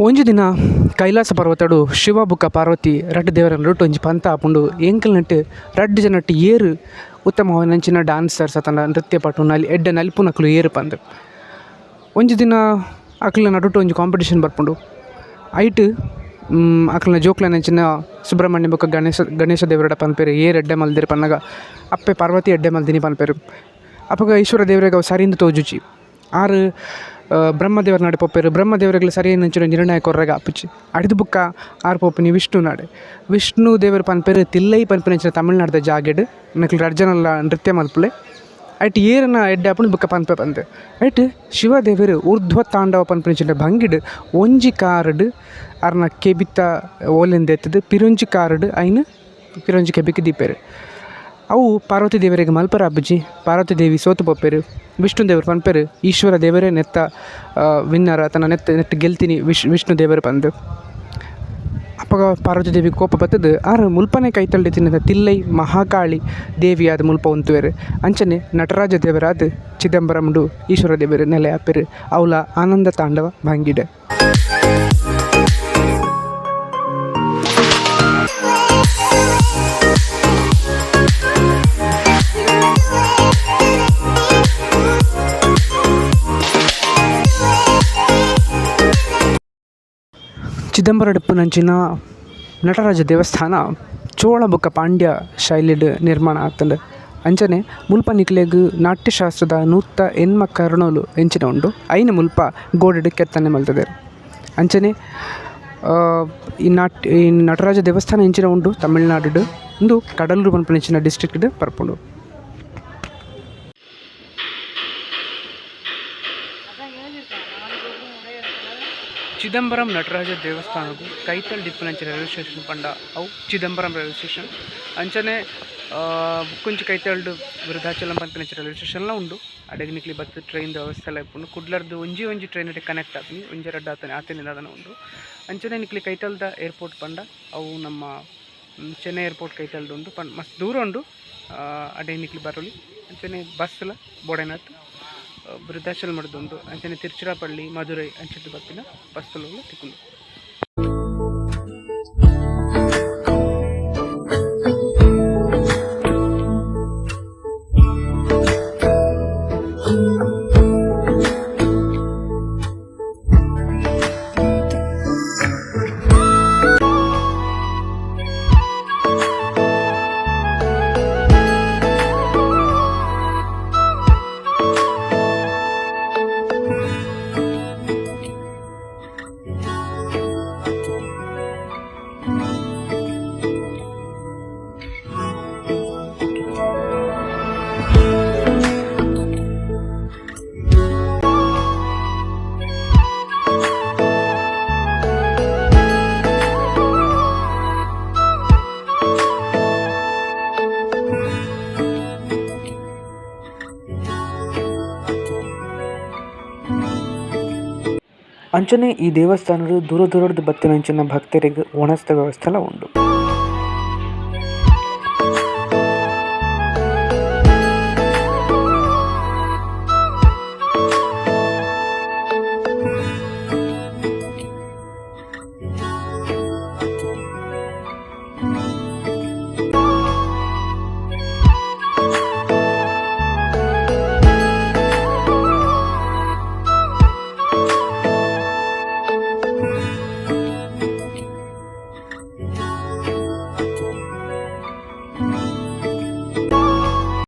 ಒಂಜಿ ದಿನ ಕೈಲಾಸ ಪರ್ವತಡು ಶಿವ ಬುಕ್ಕ ಪಾರ್ವತಿ ರಡ್ಡ್ ದೇವರ ನಡುಟು ಒಂಜಿ ಪಂತ ಆಪುಂಡು. ಎಂಕಲ್ನಟ್ ರಡ್ಡ್ ಜನಟ್ ಏರ್ ಉತ್ತಮವಾಯಿನಂಚಿನ ಡಾನ್ಸರ್ಸ್ ಅತ್ತಂಡ ನೃತ್ಯ ಪಟು ನಲಿ ಎಡ್ಡೆ ನಲಿಪುನಕುಲು ಏರ್ ಪಂದ್. ಒಂಜಿ ದಿನ ಅಕಲ್ನ ನಡುಟು ಒಂಜಿ ಕಾಂಪಿಟೇಷನ್ ಬರ್ಪುಂಡು. ಐಟ್ ಅಕಲ್ನ ಜೋಕ್ಲೆನಂಚಿನ ಸುಬ್ರಹ್ಮಣ್ಯ ಬೊಕ ಗಣೇಶ ಗಣೇಶ ದೇವೆರ್ಡ ಪನ್ಪೆರ್ ಏರ್ ಎಡ್ಡೆ ಮಲ್ದೆರ್ ಪನ್ನಗ ಅಪ್ಪೆ ಪಾರ್ವತಿ ಎಡ್ಡೆ ಮಲ್ದಿನಿ ಪನ್ಪೆರ್. ಅಪಗ ಈಶ್ವರ ದೇವೆರೆಗ್ ಅವು ಸರಿಂದ್ ತೋಜುಜಿ. ಆರ್ ಬ್ರಹ್ಮ ದೇವೆರ್ನಡೆ ಪೋಪೆರ್. ಬ್ರಹ್ಮ ದೇವೆರೆಗ್ಲ ಸರಿಯಾಯಿನಂಚಿನ ನಿರ್ಣಯ ಕೊರ್ರೆಗ್ ಆಪುಜಿ. ಐಡ್ದ್ ಬೊಕ್ಕ ಆರ್ ಪೋಪಿನಿ ವಿಷ್ಣುನಡೆ. ವಿಷ್ಣು ದೇವೆರ್ ಪನ್ಪೆರ್ ತಿಲ್ಲೈ ಪನ್ಪಿನಂಚಿನ ತಮಿಳ್ನಾಡ್ದ ಜಾಗೆಡ್ ನಿಕುಲು ರಡ್ಡ್ ಜನಲ ನೃತ್ಯ ಮಲ್ಪುಲೆ. ಐಟ್ ಏರೆನ ಎಡ್ಡೆ ಆಪುಂಡು ಬೊಕ್ಕ ಪನ್ಪೆ ಪಂದ್. ಐಟ್ ಶಿವ ದೇವೆರ್ ಊರ್ಧ್ವ ತಾಂಡವ ಪನ್ಪಿನಂಚಿನ ಭಂಗಿಡ್ ಒಂಜಿ ಕಾರ್ಡ್ ಅರ್ನ ಕೆಬಿತ ಓಲೆನ್ ದೆತ್ತುದು ಪಿರೊಂಜಿ ಕಾರ್ಡ್ ಐನ್ ಪಿರೊಂಜಿ ಕೆಬಿಕ್ ದೀಪೆರ್. ಅವು ಪಾರ್ವತಿ ದೇವೆರೆಗ್ ಮಲ್ಪರೆ ಆಪುಜಿ. ಪಾರ್ವತಿ ದೇವಿ ಸೋತು ಪೋಪೆರ್. ವಿಷ್ಣು ದೇವೆರ್ ಪನ್ಪೆರ್ ಈಶ್ವರ ದೇವೆರೇ ನೆತ್ತ ವಿನ್ನರ್ ಅತ್ತಂಡ ನೆತ್ತ ನೆಟ್ಟ್ ಗೆಲ್ತಿನಿ ವಿಷ್ಣು ದೇವೆರ್ ಪಂದ್. ಅಪಗ ಪಾರ್ವತಿ ದೇವಿ ಕೋಪ ಬತ್ತುದು ಆರ್ ಮುಲ್ಪನೆ ಕೈತಲ್ಡ್ ಇತ್ತಿನ ತಿಲ್ಲೈ ಮಹಾಕಾಳಿ ದೇವಿಯಾದ್ ಮುಲ್ಪ ಉಂತುವೆರ್. ಅಂಚನೆ ನಟರಾಜ ದೇವರಾದ್ ಚಿದಂಬರಮ್ಡ್ ಈಶ್ವರ ದೇವೆರ್ ನೆಲೆ ಆಪೆರ್. ಅವ್ಲ ಆನಂದ ತಾಂಡವ ಭಂಗಿಡ್. ಚಿದಂಬರಡ್ ಇಪ್ಪುನಂಚಿನ ನಟರಾಜ ದೇವಸ್ಥಾನ ಚೋಳ ಬೊಕ್ಕ ಪಾಂಡ್ಯ ಶೈಲಿಡ್ ನಿರ್ಮಾಣ ಆತ್ಂಡ್. ಅಂಚನೆ ಮುಲ್ಪ ನಿಕ್ಲೆಗ್ ನಾಟ್ಯಶಾಸ್ತ್ರದ 108 ಕರ್ಣಲು ಎಂಚಿನ ಉಂಡು ಐನ್ ಮುಲ್ಪ ಗೋಡೆಡ್ ಕೆತ್ತನೆ ಮಲ್ತುದೆರ್. ಅಂಚನೆ ಈ ಈ ನಟರಾಜ ದೇವಸ್ಥಾನ ಎಂಚಿನ ಉಂಡು ತಮಿಳುನಾಡುಡ್ ಉಂದು ಕಡಲೂರು ಪನ್ಪಿನಂಚಿನ ಡಿಸ್ಟ್ರಿಕ್ಟ್ ಡ್ ಬರ್ಪುಂಡು. ಚಿದಂಬರಂ ನಟರಾಜ ದೇವಸ್ಥಾನಗ್ ಕೈತಲ್ಡ್ ಇಪ್ಪುನಂಚಿನ ರೈಲ್ವೆ ಸ್ಟೇಷನ್ ಪಂಡ ಅವು ಚಿದಂಬರಂ ರೈಲ್ವೆ ಸ್ಟೇಷನ್. ಅಂಚನೆ ಬೊಕೊಂಜಿ ಕೈತಲ್ಡ್ ವೃದ್ಧಾಚಲಂ ಪನ್ಪಿನಂಚಿನ ರೈಲ್ವೆ ಸ್ಟೇಷನ್ ಲ ಉಂಡು. ಅಡೆಗ್ ನಿಕ್ಲೆಗ್ ಬತ್ತ್ ಟ್ರೈನ್ ದ ವ್ಯವಸ್ಥೆಲ ಇಪ್ಪುಂಡು. ಕುಡ್ಲರ್ದ್ ಒಂಜಿ ಒಂಜಿ ಟ್ರೈನ್ ಇಡೆ ಕನೆಕ್ಟ್ ಆಪಿನಿ ಒಂಜಿ ರಡ್ಡ್ ಆತನೆ ಆತೆನೆ ದಾದನ ಉಂಡು. ಅಂಚನೆ ನಿಕ್ಲೆಗ್ ಕೈತಲ್ದ ಏರ್ಪೋರ್ಟ್ ಪಂಡ ಅವು ನಮ್ಮ ಚೆನ್ನೈ ಏರ್ಪೋರ್ಟ್ ಕೈತಲ್ಡ್ ಉಂಡು. ಪಂಡ ಮಸ್ತ್ ದೂರ ಉಂಡು. ಅಡೆ ನಿಕ್ಲ್ ಬರೊಲಿ. ಅಂಚನೆ ಬಸ್ಸ್ ಲ ಬೋಡಾಯಿನಾತ್ ವೃದ್ಧಾಚಲಂ ಡ್ದ್ ಉಂಡು. ಅಂಚನೆ ತಿರುಚಿರಾಪಳ್ಳಿ ಮಧುರೈ ಅಂಚಿರ್ದ್ ಬರ್ಪಿನ ಬಸ್ಸ್ ಲು ತಿಕ್ಕುಂಡು. ಅಂಚನೆ ಈ ದೇವಸ್ಥಾನಡ್ ದೂರ ದೂರಡ್ದ್ ಬತ್ತಿನಂಚಿನ ಭಕ್ತೆರೆಗ್ ವನಸ್ದ ವ್ಯವಸ್ಥೆಲ ಉಂಡು.